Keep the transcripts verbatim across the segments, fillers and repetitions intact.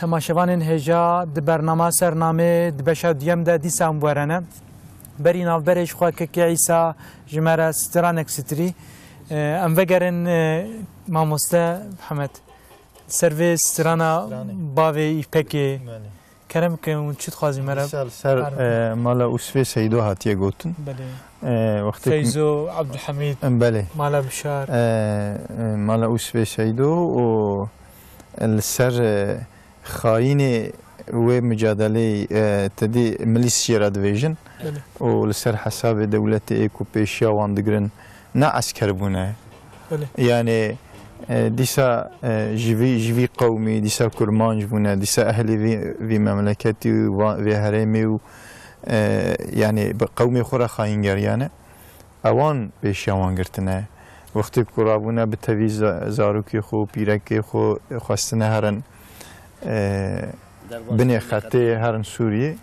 Temaşevanên hêja, di bernama Sernamê di beşa duyem de dîsa em werene. Berî navberê ji xwe Kekê Îsa ji me re stranek sitirî. Em vegerin, e, mamoste Mihemed. Ser vê strana Stranê. Bavê Îpekê. Belê. Kerem ke hûn çi dixwazî me re Dîsa li ser, parve? E, mala Usfê Seydo hatiye gotin. Belê. E, wextê ku Feyzo, Abdulhamid, Belê. Mala Bişar. E, e, mala Usfê Seydo û li ser, e, xayînê wê micadeleyê, e, tedî milîs jê re dibêjin Belê. Û li ser hesabê dewletê ê ku pêşiya wan digirin ne esker bûne. Belê. Yani, e, dîsa, e, ji vî, ji vî qewmî, dîsa kurmanc bûne, dîsa ehlê vî, vî memleketî û va-, vê herêmê û, e, yani bi qewmê xwe re xayîn geriyane. Ewan pêşiya wan girtine. Wextê ku rabûne bi tevî za-, zarokê xwe, pîrekê xwe xwestine herin, e, Derbas binê binê xetê xetê. Herin Sûriyê.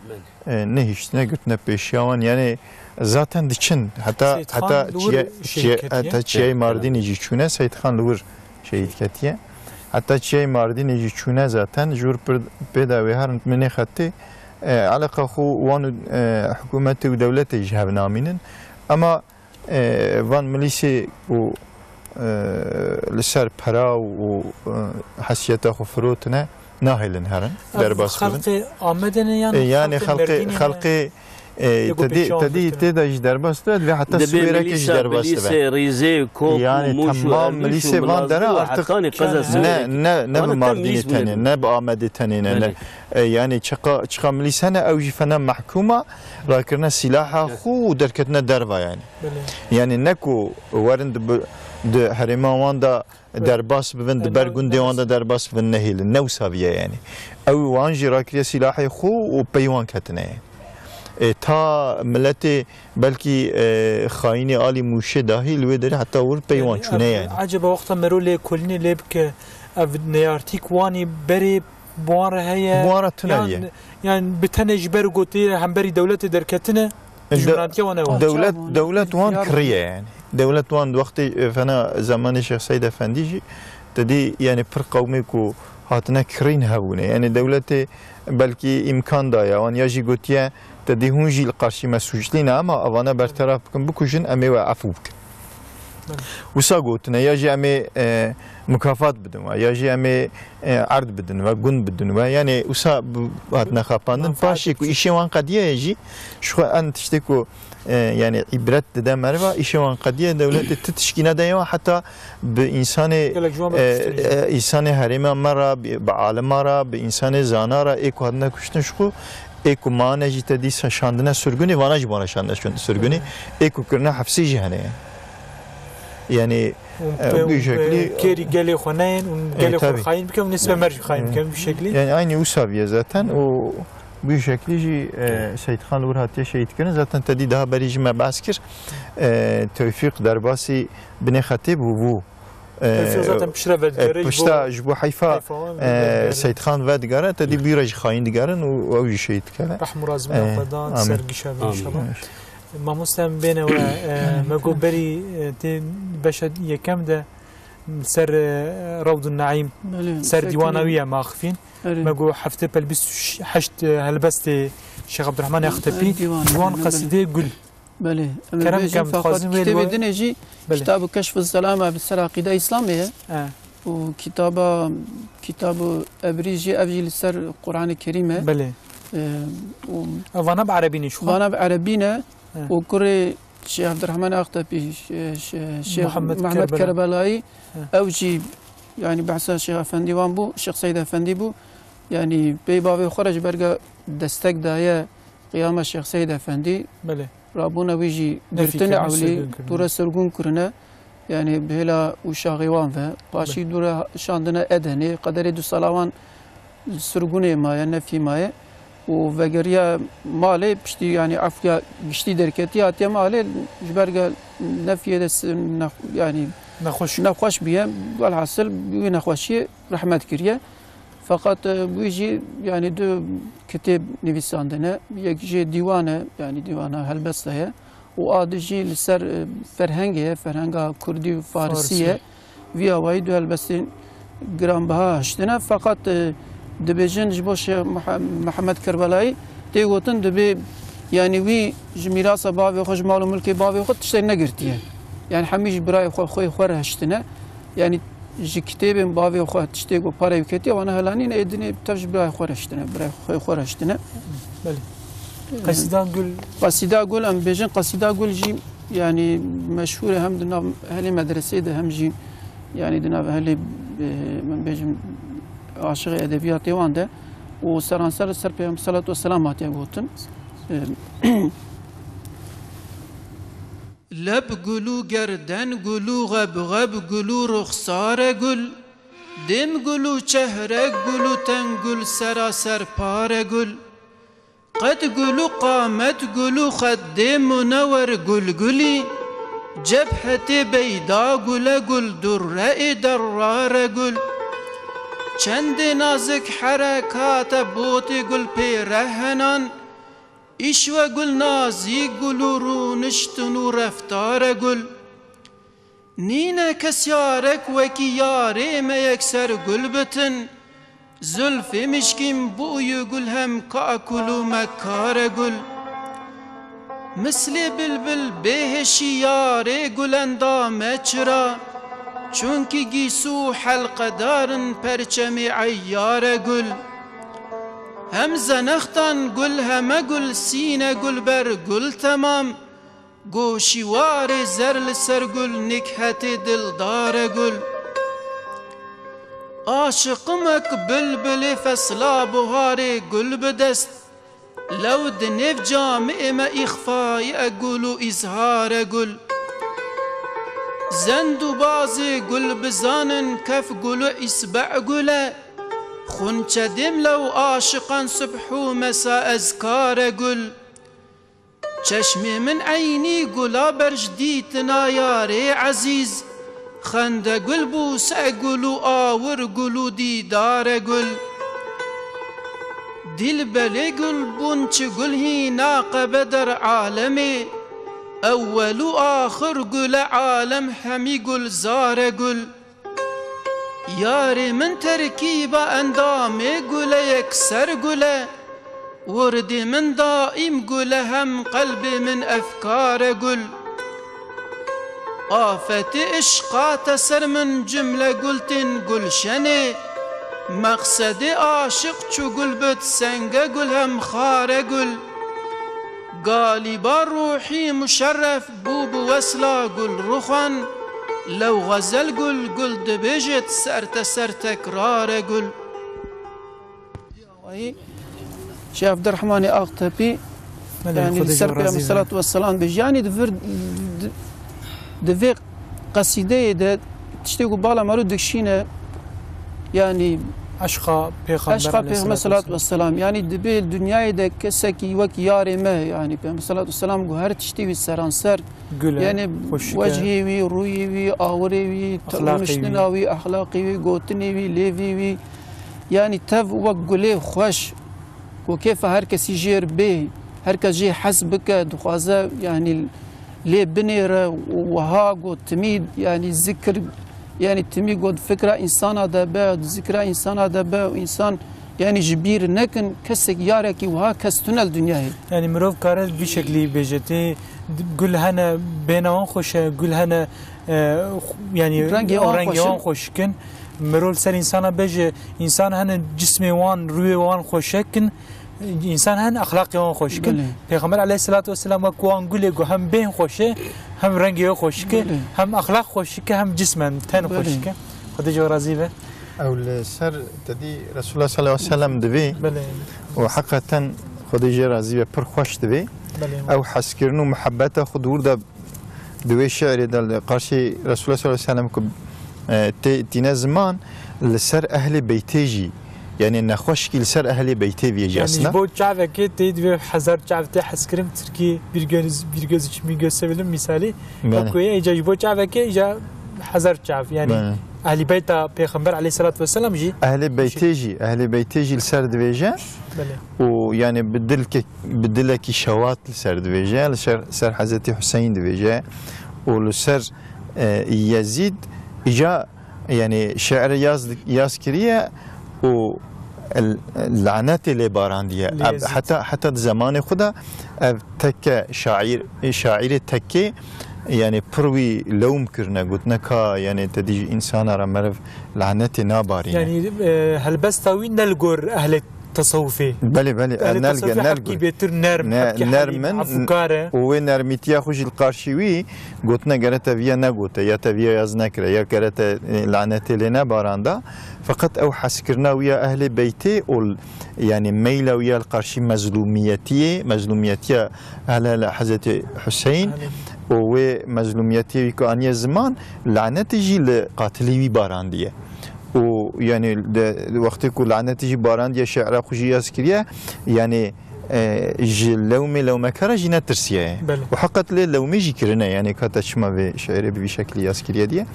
Belê. E, nehiştine, girtine pêşiya wan. Yani zaten diçin. Heta, Seyîd Xan heta li wir çiye-, şehîd çiye-, ketiye. Heta çiyayê Mardînê jî çûne, Seyîd Xan li wir şehîd ketiye. Heta çiyayê Mardînê jî çûne zaten, ji wir pir pê de wê herin binê xetê, e, eleqa xwe wan û, e, hikûmetê û dewletê ji hev namînin. Ema, e, van milîsê û, e, li ser pera û, e, hesiyeta xwe firotine, nahêlin herin, Ev derbas bibin. Xelkê Amedê ne yan E, yani xelkê xelkê, Merdînê ne? Xelkê, e, Yê ku tedî, pêşiya wan tedî girtine. Tê de jî derbas dibe, ve heta Dibê Siwêrekê jî milîsa, derbas dibe. Milîsê Rîzê, Kop Yani û Mûş û temam Erdîş û milîsê van dera Milazgirt û artık Hetanî qeza ne, Siwêrekê. Ne, ne bi Wana Mardînê mîz bûne tenê, ne bi Amedê tenê ne, ne. Belê. E, yani çiqa, çiqa milîs hene, ew jî fena mehkûma, rakirine sîlaha xwe û derketine derva yani. Belê. Yani ne ku werin di bi-, di herêma wan de Belê. Derbas bibin, di Belê, ber gundê wan de derbas bibin nehêlin. Ne wisa viye yani. Ew wan jî rakiriye sîlahê xwe û pey wan ketine yani. E, ta miletê belkî, e, xayînê alî Mûşê dahî li wê derê heta wir pey wan Yani, çûne ev yani. Eceba wexta mero lê kolînê lê bike, ev neyartîk wanî berê bi wan re heye? Bi wan re tune Yan, ye. Yan bi tenê ji ber gotê hemberî dewletê derketine, E, de-, dijminantiya wan ew e. Dewlet, Çawan, dewlet wan ihtiyar kiriye yani. Dewlet wan di wextê, e, fena zemanê Şêx Seyd Efendî jî te dî yani pir qewmê ku hatine kirîn hebûne. Yani dewletê belkî îmkan daye wan ya jî gotiye te dî hûn jî li qarşî me sûclî ne, ama evane berteraf bikin, bikujin, em ê we efû bikin. Belê. Wisa gotine, ya jî em ê, e, mukafat bidin we, ya jî em ê, e, erd bidin we, gund bidin we. Yani wisa bi-, hatine xapandin. Menfaat Paşê ku için. Îşê wan qediye jî, ji xwe en tiştê ku, e, yani îbret dide meriva, îşê wan qediye, dewletê ti tişkî nedaye wan, heta bi însanê, Gelek ji wan e, berpirstir e, însanê herêma me re, bi, bi alima re, bi însanê zana re, ê ku hatine kuştin ji xwe, ê ku mane jî te dîsa şandine sirgunê, vana jî vana şandine sirgunê, ê ku kirine hefsê jî hene. Yani, Hûn e, pe-, bu hûn şekli pe-, kêrî gelê xwe neyên, hûn E, gelê xwe tabii. Xayîn bikin, hûn ê sibe E, mercî xayîn e, bikin, bu şekli. Yani aynı wisa viye zaten, o bu şekli jî, e, Seyîd Xan li wir hatiye şehîd kirin. Zaten te dî daha berî jî me behs kir. E, Tewfîq derbasî binê xetê bû, bû. E, Tewfîq zaten piştre vedigere, e, ji pişta bo ji bo heyfa, heyfa wan e, vedigere. Seyîd Xan vedigere, te dî bîra jî xayîn digerin û ew jî şehîd dikere. Rehm û razî E, Xwedan amin. Ser gişa bin Amin. inşallah. Mamoste em bêne we, e, me got berî, e, tê beşa yekem de ser, e, Rewdun Naîm, Belê, ser ser dîwana kimin? Wî ye me axifîn. Erê. Me got heftê pel bîst û heşt, e, helbestê Şêx Ebdurehmanê Axtepî, Ser dîwana, ji wan belê. Qesîdê gul. Belê. Em Kerem bêjin, kem, fakat dixwazin wê li kitêbê we dinê jî, Belê. Kitabı Keşf-ı Zelame bi ser Aqîde Îslamê ye. E. Û kitaba, kitabı ebrî jî, ev jî li ser Qur'anê Kerîm e. Belê. E, û Vana bi erebî ne, şu vana bi erebî ne. He. Û kurê Şêx Ebdurehman Axtepî, Şê-, Şê-, Şêx Muhammed Muhammed Kerbela. Kerbelayî, He. Ew jî, yani, behsa Şêx Efendî wan bû, Şêx Seyd Efendî bû. Yani, pey bavê xwe re ji berga destek daye qiyama Şêx Seyd Efendî. Belê. Rabûne wî jî Nefî girtine kirine, ewlî, sirgûn kirine. Dûre sirgûn kirine. Yani, bi hêla ûşaxê wan ve. Paşî Belê. Dûre şandine Edenê, qederê du sala wan sirgûnê maye, nefî maye û vegeriya malê, piştî, yani, efûya giştî derketî, hatiye malê, ji ber ge-, nefiyê de si-, ne-, yani, Nexweş. Nexweş bûye. Welhasil, wî nexweşiyê rehmet kiriye. Feqet, e, wî jî, yani, du kitêb nivîsandine. Yek jê dîwan e, yani, dîwana helbesta ye. Û a di jî li ser, e, ferhengê ye, ferhenga kurdî û farisî ye. Farisî. Vî awayî du helbestên giranbiha hiştine. Feqet, e, Dibêjin ji bo Şêx Muha-, Mihemed Kerbelayî tê gotin, dibê, yanî, wî ji mîrasa bavê xwe, ji mal û milkê bavê xwe tiştek negirtiye. Yanî hemî ji birayê xwe, xwê xwe re hiştine. Yanî ji kitêbên bavê xwe tiştê ku parayê wî ketiye, wana helanîne, ê dinê tev ji birayê xwe re hiştine, birayê xwê xwe re hiştine. Belê. Ee, Qesîda Gul. Qesîda Gul, em bêjin Qesîda Gul jî, yanî, meşhûr e, hem di nav ehlê medreseyê de, hem jî, yanî, di nav ehlê, e, min bêjim, aşiqê edebiyatê wan de û seranser li ser Pêxember salatu vesselam hatiye gotin. E, Leb gul û gerden gul û xebxeb gul û ruxsare gul, dêm gul û çehre gul û ten gul seraser pare gul. Qed gul û qamet gul û xeddê munewer gul gulî, cebhetê beyda gule gul durre ê derrare gul. Çendê nazik herekate botê gul pê re henan, îşve gul nazî gul û rûniştin û reftare gul. Nîne kes yarek wekî yarê me yekser gul bitin. Zulfê mişkîn bûyû gul hem kakul û mekare gul. Mislê bilbil bêhişî yarê gul endame çira. Çunkî gîsû helqedarin perçemê eyyare gul. Hem zenextan gul heme gul sîne gul ber gul temam. Goşî warê zer li ser gul nîkhetê dildare gul. Aşiqimek bilbilê fesla buharê gul bi dest. Lew di nêv camiyê me îxfayî e gul û îzhare gul. Zend û bazê gul bizanin kef gul û îsbe gul e. Xunçe dêm lew aşiqan subh û mesa ezkare gul. Çeşmê min eynî gula berj dîtina yarê ezîz, xende gul bû se gul û awir gul û dîdare gul. Dîl belê gul bûn çi gul hîna qebe der alemê, ewwel û axir gule alem hemî gul zare gul. Yarê min terkîba endamê gule yekser gule, wirdê min daîm gule hem qelbê min efkare gul. Afetê işqa te ser min cumle gul tên gulşenê, meqsedê aşiq çu gul bit senge gul hem xare gul. Galîba ruhî muşerref bû bi wesla gul ruxan, lew xezel gul gul dibêjit ser te ser tekrare gul. Şêx Evdirehmanê Aqtepî, Belê, yanî Xwedê li ser ji we razî Pêxember be. Salatu vesselam bêjî. Yanî di vir, di, di vê qesîdeyê de tiştê ku bala mero dikşîne, yanî Eşqa Pêxember eşqa Pêxember aleyhisselatu salatu vesselam. Vesselam. Yanî dibê dinyayê de kesekî wek yarê me, yanî Pêxember salatu vesselam ku her tiştê wî seranser, Gul e, yanî xweşik e. Wecihê wî, rûyê wî, awirê wî, Exlaqê wî. Rûniştina wî, exlaqê wî, gotinê wî, lêvê wî, yanî tev wek gulê xweş, ku kêfa her kesî jêr bê, her kes jê hez bike, dixwaze, yanî lê binêre û wiha ku timî, yanî zikir, yanî timî ku di fikra însana de be, di zikra însana de be û însan, yanî ji bîr nekin, kesek yarekî wiha kes tune li dinyayê. Yanî mirov kare vî şeklî bêje, tê gul hene bêhna wan xweş e, gul hene, e, xu-, yanî Rengê wan rengê xweş wan in. Xweşik in. Mirov li ser însana bêje, însan hene cismê wan, rûyê wan xweşik in. Însan hene exlaqê wan xweşik in. Belê. Pêxember aleyhisselatu vesselam wek wan gulê ku hem bêhn xweş e, hem rengê wê xweşik e, Belê. Hem exlaq xweşik e, hem cismen ten Belê. Xweşik e. Xwedê ji we razî be. Ew li ser te dî Resulullah sallallahu aleyhi ve sellem divê Belê. Û heqeten Xwedê jê razî be pir xweş divê. Belê. Ew hezkirin û muhebbeta xwe di wir de di wê şi'rê de li qarşî Resulullah sallallahu aleyhi ve sellem ku, e, tê, tîne ziman, li ser ehlê beytê jî, yanî nexweşkî li ser ehlê beytê vê jî Yanî aslında. Ji bo çavekê tê divê hezar çav tê hezkirin, tirkî bir göz, bir göz için bin göz sevelim misalî. Belê. Wek wê, îca ji bo çavekê îca hezar çav. Yanî Belê. Ehlî beyta Pêxember aleyhisselatu vesselam jî Ehlê beytê jî, ehlê beytê jî li ser divêje. Belê. Û yanî bi dilke-, bi dilekî şewat li ser divêje, li ser, ser Hezretî Huseyn divêje û li ser, e, Yezîd îca, yanî şi'rê yaz, yaz kiriye û El-, lanetê lê barandiye. Lê Ev, Yezîd. Heta, heta di zemanê xwe de ev tekke şaîr, şaîrê tekkê, yani pir wî lewm kirine, gotine ka, yani te dî ji însana re meriv lanetê nabarîne. Yani, e, helbesta wî ne li gor ehlê tesewufê. Belê, belê, Ehlê e, nelge, tesewufê nelge. Hepkî bêtir nerm, ne, hepkî helîm, nermin, efûkar e. Û wê nermîtiya xwe jî li qarşî wî gotine gere te viya negote, ya te viya yaz nekire, ya gere te, e, lanetê lê nebaranda. Feqet ew hezkirina wî ya ehlê beytê û l-, yani meyla wî ya li qarşî mezlûmiyetiyê, mezlûmiyetiya ehlê Hezretî Huseyn Amin. Û wê mezlûmiyetiyê wî ku aniye ziman, lanetê jî li qatilî wî barandiye. Û yani de, wextê ku lanetê jî barandiye, şi'ra xwe jî yaz kiriye, yani e, ji lewmê lewmekara jî netirsiye. Belê. Û heqet lê lewmê jî kirine, yani ka te çima vê şi'rê bi vî şeklî yaz kiriye diye.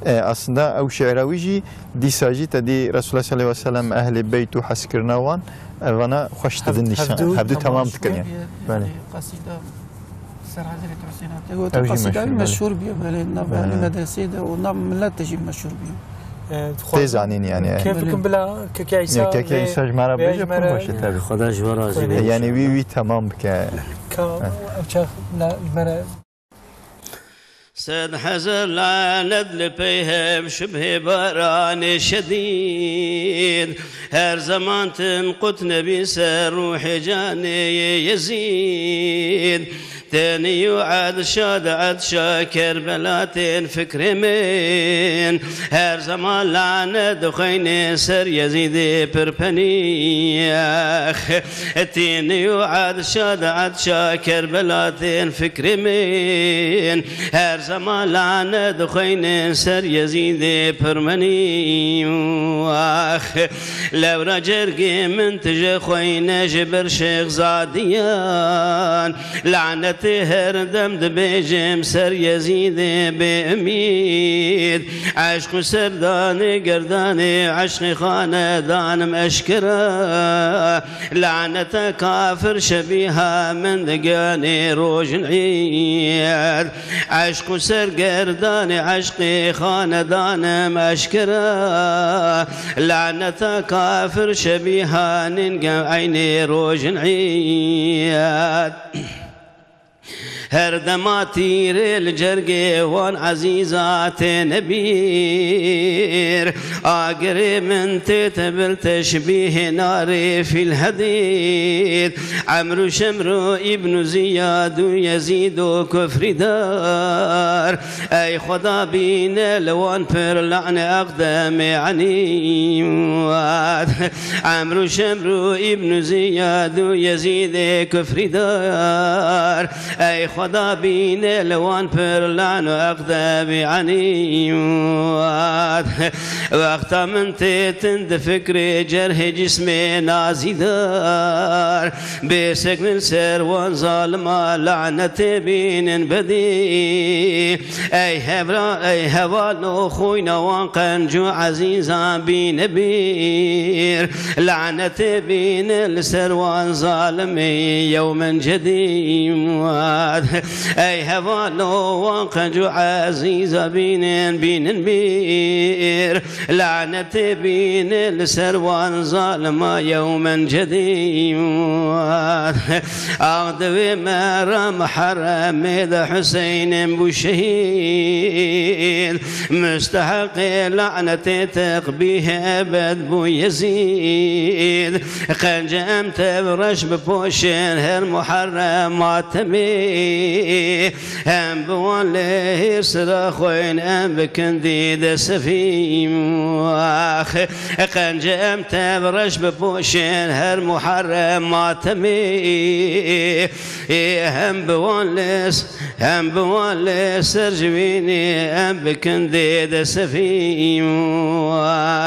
E, aslında ew şi'ra wî jî dîsa jî te dî Resulullah sallallahu aleyhi ve sellem ehlê beyt û hezkirina wan, e, vana xweş didin nîşan. Hevdu, hevdu tamam dikin yani. Belê. Qasîda Ser Hezretî Huseyna te gote. Ew jî qasîda meşhûr, belê. Meşhûr bûye, belê, nav ehlê medresê de û nav millet de jî meşhûr bûye. E, Tê zanîn yani. Kê bikim bila keke Îsa. Keke Îsa ji me re bêje, pir xweş e tabii. Xweda ji we razî be. Yani wî, wî tamam bike. Ka ew çax la ji me re. Sed hezar lanet li pey hev şibhê baranê şedîd. Her zeman tin qut nebî ser ruhê canê Yezîd. Tenî û edşa di edşa Kerbela tên fikrê min. Her zeman lanet dixweyne ser Yezîdê pirpenî. Tenî û edşa di edşa Kerbela tên fikrê min. Her zeman lanet dixweyne ser Yezîdê pirpenî. Lewra cergê min tije xweyne ji ber şêxzadiyan. Lanetê her dem dibêjim ser Yezîdê bê umîd. Eşq û serdanê gerdanê eşqê xanedanim eşkera. Laneta kafir şebîha min diganê rojin îd. Eşq û sergerdanê eşqê xanedanim eşkera. Laneta kafir şebîha nîn ge eynê rojin îd. Her dema tîrê li cergê wan ezîza têne bîr. Agirê min tête bil teşbîhê narê fîl hedîd. Emr û Şemr û Îbn û Ziyad û Yezîd û kufrîdar. Ey Xweda bîne li wan pir lane eqdemê enîwat. Emr û Şemr û Îbn û Ziyad û Yezîdê kufrîdar. Ey Xweda bîne li wan pir lan û eqdemê enîwat. Wexta min têtin di fikrê cerhê cismê nazîdar. Bêsek min ser wan zalima lanetê bînin bedî. Ey hevra, ey hevalo, xwîna wan qenc û ezîzan bîne bîr. Lanetê bîne li ser wan zalimî yewmen cedî. Ey hevalo, wan qenc û ezîza bînin, bînin bîr. Lanetê bîne li ser wan zalima yewmen cedî. Ax divê me re Muharremê de Huseynin bû şehîd. Musteheqê lanetê teqbîhê ebed bû Yezîd. Qence em tev reş bipoşin her Muharrem matemê. Em bi wan lê hêrsira xwên em bikin dîde sefî. Ax, qence em tev reş bipoşin her Muharrem matemê. Ê, hem bi wan lê s-, hem bi wan lê ser ji wînî em bikin dê de sefî.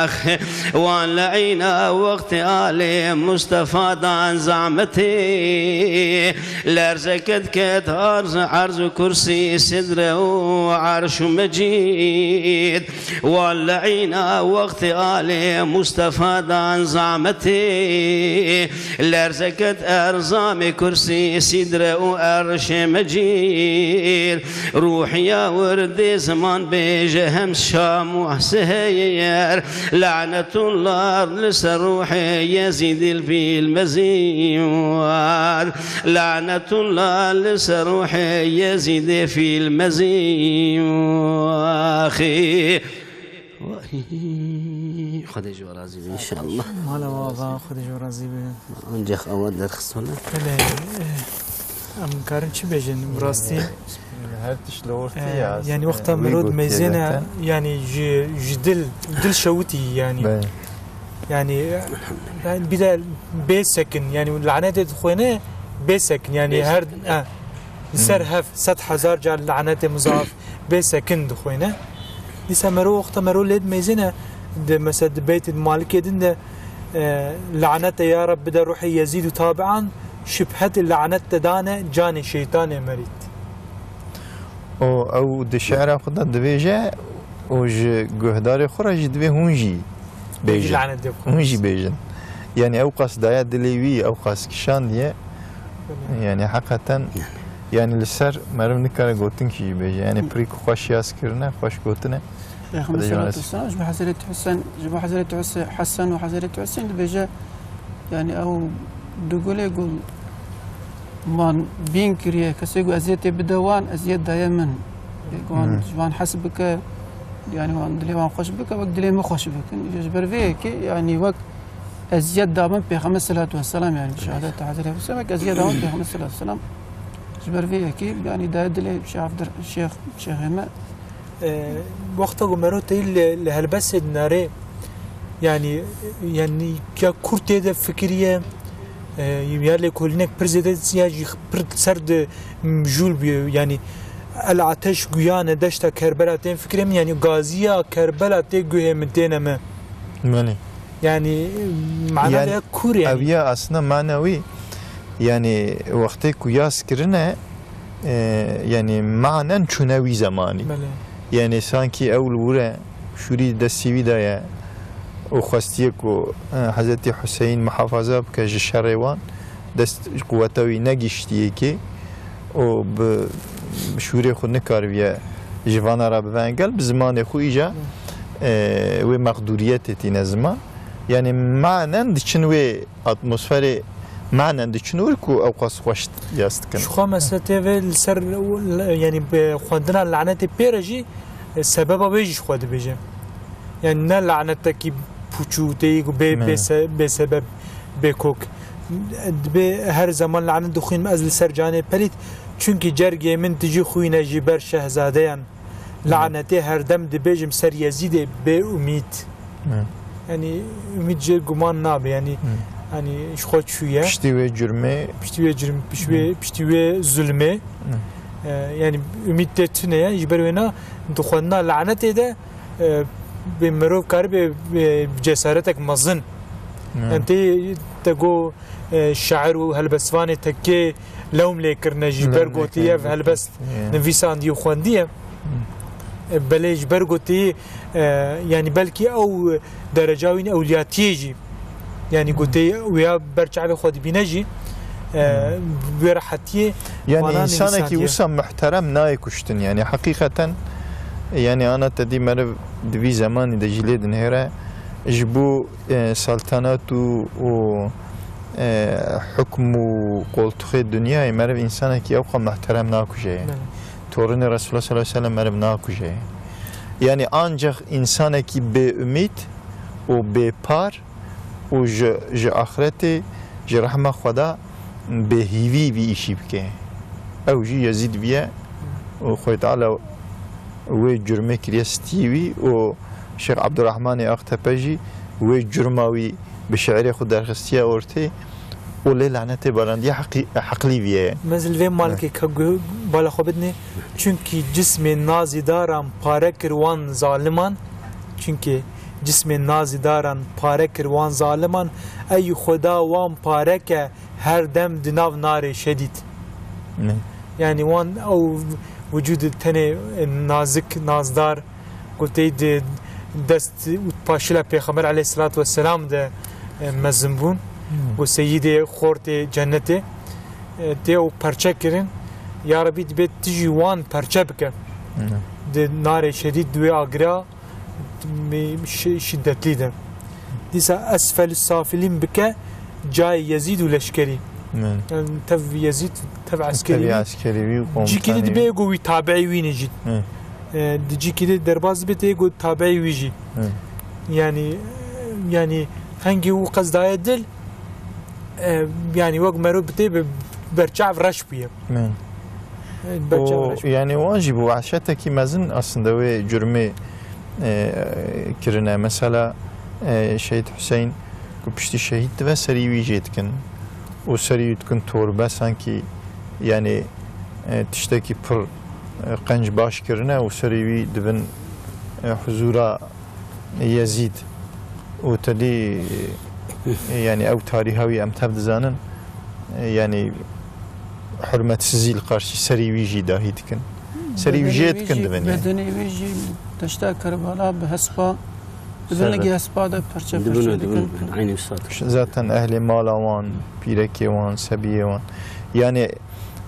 Ax, wan li eyna wextê alê Mustefa dan zametê. Lerzeke diket Arz, arz û kursî, sidre û erş û mecîd. Wan le'îna wextê alê Mustefa dan zametê. Lerze ket erzamê kursî, sidre û erşê mecîd. Ruhiya wirdê ziman bêje hem Şam û Siheyr. Lanetullah li ser ruhê Yezîdil fîl mezîwar. Lanetullah li ser ruhê Yezîdê fîl mezîwaxî. Xwedê ji we razî be înşallah. Mala we ava, Xwedê ji we razî be. Ancak awa derxistone. Belê, eh, em karin çi bêjin? Bi rastî, Her tişt li ortê eh, ya. Yani wexta Wî mirod gotiye meyzêne, zaten. Yani ji, ji dil, dil şewitî yani. Belê. Yani, yani bir de bê sekin, yani lanetê dixwêne bê sekin, yani Bê her, sekin, ha, li ser hev sed hezar car lanetê muzaf bê sekin dixwêne. Dîsa mero wexta mero lê dimeyzêne, de mesela di beytê Malikê din de, e, lanete ya Rab bide ruhê Yezîd û tabian, şübhet lanet te dane canê şeytanê merît. Û ew di şi'ra xwe de dibêje û ji guhdarê xwe re jî divê hûn jî bêjin. Lanet dê bixwe. Hûn jî bêjin. Yani ew qas daye dilê wî, ew qas kişandiye. Yani heqeten, yani li ser meriv nikare gotinkî jî bêje. Yani pirî ku xweş yaz kirine, xweş gotine. Peyxember Xwedê ji we salatu razî. Selam ji bo Hezretî Hüseyin, ji bo Hezretî Hüse-, Hesen û Hezretî Hüseyin dibêje, yani ew du gulê ku man bîn kiriye, kesê ku eziyetê bide wan, eziyet daye min. Lê ku wan Hmm. ji wan hes bike, yani wan dilê wan xweş bike, wek dilê min xweş bikin. Ji ber vê yekê, yani wek eziyet da min Peyxember salatu vesselam, yani şehadet Hezretî Hüseyin, wek eziyet da min Peyxember salatu vesselam. Ji ber vê yekê, yani daye dilê şêxdir-, şêx, şêxê me. E, wexta ku mero teyî li, li helbestê dinare, yani, yani ya kur tê de fikiriye, e, ya lêkolînek pir zêde ya jî pir ser di, m, jûl bûye. Yani, El Ateş guyane deşta Kerbela tên fikirê min, yani gaziya Kerbela tê guhê min têne me. Belê. Yani, mana Yani, ya kur yani. Ev ya aslında mana wî, yani, wextê ku yaz kirine, e, yani, manen çûne wî zemanî. Belê. Yani, sankî ew li wir e, şûrî destî wî de ye û xwestiye ku, e, Hezretî Huseyîn muhafaza bike ji şerê wan, dest quweta wî negihiştiye kê û bi, bi şûrê xwe nikaribiye ji vana re bibe engel, bi zimanê xwe îca, e, wê mexdûriyetê tîne ziman. Yani manen diçin wê atmosferê, manen diçin wir ku ew qas xweş yaz dikin. Ji xwe mesela tê vê li ser, yani bi xwendina lanetê pê re jî, e, sebeba wê jî ji xwe dibêje. Yani ne lanetekî pûçû tê ku bê, Me. bê se-, bê sebeb, bê kok. Dibê her zaman lanet dixwînim ez li ser canê pelît. Çunkî cergê min tijî xwîne ji ber şehzadeyan. Lanetê her dem dibêjim ser Yezîdê bê umîd. Hı. Yani umîd jê guman nabe, yani, Hı. yani ji xwe çûye. Piştî wê cürmê. Piştî wê cürm-, piştî wê, Hı. piştî wê zulmê. Hı. E, yani umîd tê tune ye, ji ber wêna di xwendina lanetê de, e, bê mirov karibe, e, cesaretek mezin. Hı. Yani tê te go, e, şair û helbestvanê tekê lewm lê kirine jî Lewm ber lê gotî kirine ev gotî. helbest Hı. nivîsandiye û xwendiye. Hı. E, belê ji ber gotî, e, yani belkî ew dereca wî ewliyatiyê jî. Yani Hı. gotî wêya ber çavê xwe dibîne jî, e, Hı. wê rehetiyê Yani vana insanekî nivîsandiye. wisa muhterem nayê kuştin. Yani heqîqeten, yani ana te dî meriv di vî zemanî de jî lê dinêre ji bo, e, saltanat û, û, e, hukm û qoltuxê dinyayê meriv insanekî ew xwe muhterem nakuje ye. Belê. Torunê Resulullah sallallahu aleyhi ve sellem meriv nakuje ye. Yani ancak insanekî bê umîd û bê par û ji, ji axretê, ji rehma Xweda bêhîvî vî îşî bike. Ew jî Yezîd bûye û Xwedê Teala wê curmê kiriye stî wî û Şêx Ebdurrahmanê Aqtepe jî wê curma wî bi şiirê xwe derxistiye ortê û lê lanetê barandiye heqî-, heqlî vîye. Mezil vê malikê ka guh bala xwe bidinê. Çunkî cismê nazîdaran pare kir wan zaliman. Çunkî cismê nazîdaran pare kir wan zaliman. Ey Xuda wan pare ke her dem di nav narê şedîd. Ne. Yani wan ew wicûdê tenê nazik, nazdar, ku tey di dest û paşila Pêxember aleyhisselatu vesselam de, e, mezin bûn. Hmm. Ku seyîdê xortê cennetê, e, tê ew perçe kirin. Ya Rebî dibê tu jî wan perçe bike. Hmm. Di narê şedîd di wê agira mi-, şi-, şiddetlî de. Dîsa esfelü safilîn bike cayê Yezîd û leşkerî. Hmm. Yani tev Yezîd, tev eskerî Tev wî. Eskerî wî û Cîkî dî komutanî dibê wî. Ego wî tabiî wî ne jî. Hmm. E, di cîkî dî derbas dibê tê ego tabiî wî jî. Hmm. Yani, yani hengî û qez daye dil, e, yani wek mero bitê bi berçav reş bûye. Hmm. E, berçav O, reş bûye. Yani wan jî bû wehşetekî mezin aslında wê cürmê, e, kirine. Mesela, e, Şehîd Hüseyin ku piştî şehîd dibe serî wî jê dikin. Û serî wî dikin torbe sankî yani, e, tiştekî pir, e, qenc baş kirine û serî wî dibin, e, huzûra Yezîd û tedî, e, yani ew tarîha wî em tev dizanin, e, yani hurmetsizî li qarşî serî wî jî dahî dikin. Serî wî Bedenê jê wî dikin jî, dibin yani. Bedenê wî jî deşta Kerbala bi hespa, di bin Servet. Ligê hespa de perçe Di bin perçe de, di bin dikin. Eynî wisa dikin. Zaten ehlê mala wan, pîrekê wan, sebiyê wan. Yani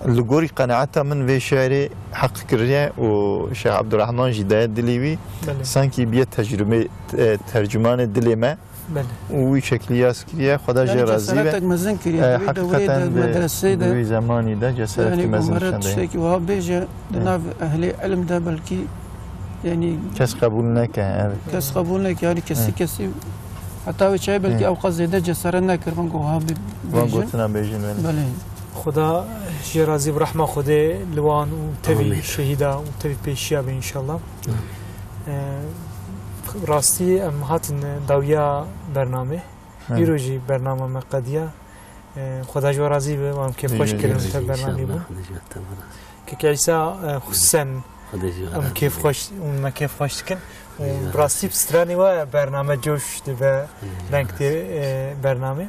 li gorî qenaeta min vê şiirê heq kiriye û Şêx Ebdurrehman jî daye dilê wî, Belê. Sankî biye tecrüme, e, tercümanê dilê me Belê. Û wî şeklî yaz kiriye, Xweda Yani jê razî be. Cesaretek mezin kiriye. E, Di wî dewrê de, heqîqeten di, medreseyê di de, wî zemanî de cesaretî yani mezin Umara nişan daye. Tiştekî wiha bêje, di Hı. nav ehlê ilm de belkî, yani Kes qebûl neke, evet. Kes qebûl neke, yani kesî Hı. kesî, heta wê çayê belkî Hı. ew qas zêde cesaret nekir, van ku wiha bi-, Van bêjin. Gotina bêjin, belê. Belê. Xuda jê razî bi rehma Xwedê li wan û tevî Amîn. Şehîda û tevî pêşiya be înşallah. Amîn. Ee, rastî em hatin dawiya bernamê. Hı. Îro jî bername me qediya. Ee, Xweda ji we razî be, em kêfxweş Jê dikin, razî tev be bernamê înşallah. Bû. Xweda ji we tev razî. Kek Îsa, e, Husen, Xweda ji we em razî kêf be. Xweş, me kêf xweş dikin. Û Xweda ji we bi rastî razî be. Stranê we bername coş dibe, Xweda ji we reng tê, razî be. E, bernamê.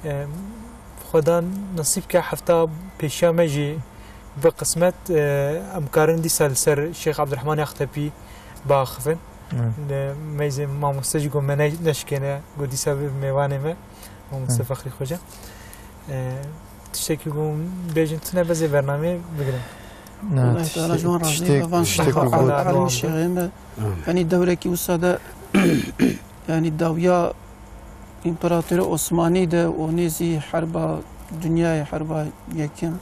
Em, Xweda nesîb ke hefta pêşiya me jî bi qismet, e, em karin dîsa li ser Şêx Abdurrahman Yaxtepî biaxivin. Hı. E, meyzê mamoste jî got me ne-, neşkêne, got dîsa bi mêvanê me, mamoste Hı. Fexrî Xoca. E, tiştekî ku bêjin tune bezê bernamê bigirin. Na, Allah Teala tiştek-, ji wan razî tiştek-, be, van tiştek şexa ku got. Elî şêxê me. Hı. Yanî dewrekî wisa de, yanî dawiya Împeratorê Osmanî de û nêzî herba dinyayê, herba yekem,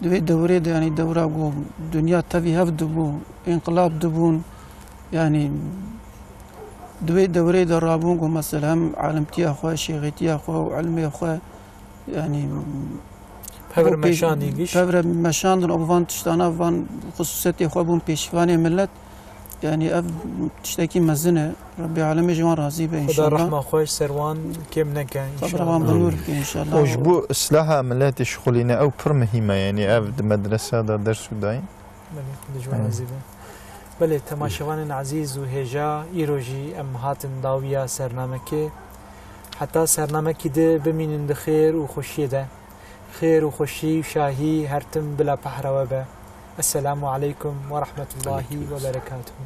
di wê dewrê de, yanî dewra ku dinya tevî hev dibû, înqilab dibûn, yanî di wê dewrê de rabûn ku mesela hem alimtiya xwe, şêxîtiya xwe û ilmê xwe, yanî Pevre bû pê-, meşandî giş. Pevre meşandin û van tiştana, van xisûsiyetê xwe bûn pêşvanê millet. Yani ev tiştekî mezin e. Rebbê alemê ji wan razî be Xuda înşallah. Rehma xwe ji ser wan kêm neke Xwe bi înşallah. Wan bi nûr bike înşallah. Û ji bo islaha miletê şixulîne ew pir muhîm e. Yani ev di medresa de ders û dayîn. Belê, Xwedê ji wan Hı. razî be. Belê, temaşevanên ezîz û hêja, îro jî em hatin dawiya sernamekê. Heta sernamekî di bimînin di xêr û xweşiyê de. Xêr û xweşî û şahî her tim bila pehra we be. Esselamu aleykum ve rahmetullahi ve berekatuhu.